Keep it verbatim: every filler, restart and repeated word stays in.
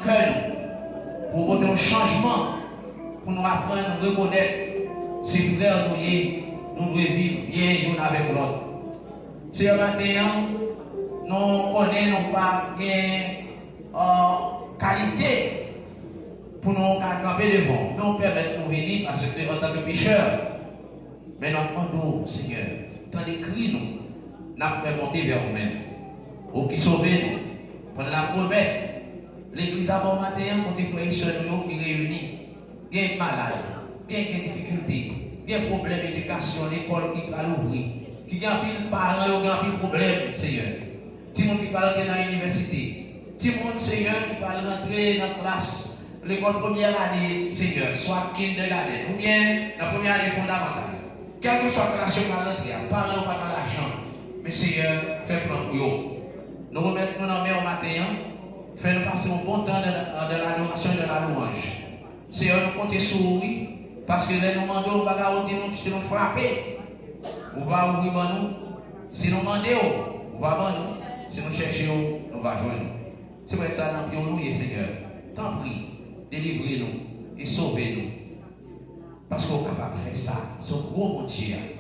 kè nou, pou w pote yon chanjman, pou nou aprann rekonèt se frè nou ye, nou dwe viv byen youn avèk lòt. Seyè, maten an, nou konnen nou pa gen, euh, kalite pou nou ka kanpe devan w, men w pèmèt nou vini, paske antanke pechè, men n ap mande w, Senyè, tande kri nou, n ap fè monte vè ou menm. Ou ki sove nou, pandan n ap remèt legliz la ba w maten an, kote frè e sè nou yo ki reyini, gen malad, gen, gen difikilte, gen pwoblèm edikasyon, lekòl ki pral ouvri, ki gen anpil paran yo gen anpil pwoblèm, Senyè. Timoun ki pral antre nan inivèsite, timoun, Senyè, ki pral rantre nan klas lekòl premyè ane, Senyè, swa kindergarten, oubyen nan premyè ane fondamantal. Kèlkeswa klas yo pral rantre a, paran yo pa nan lajan, men, Senyè, fè plan pou yo. Nou remèt nou nan men w maten an, fè nou pase yon bon tan de, de ladorasyon e de la louwanj. Seyè, nou konte sou ou, wi, paske lè nou mande w yon bagay, ou di nou, si nou frape, ou va ouvri ban nou. Si nou mande w, ou va ban nou. Si nou chèche w, nou va jwenn ou. Se poutèt sa, nan pye w nou ye, Senyè. Tanpri, delivre nou e sove nou. Paske w kapab fè sa. Se w gwo Bondye a.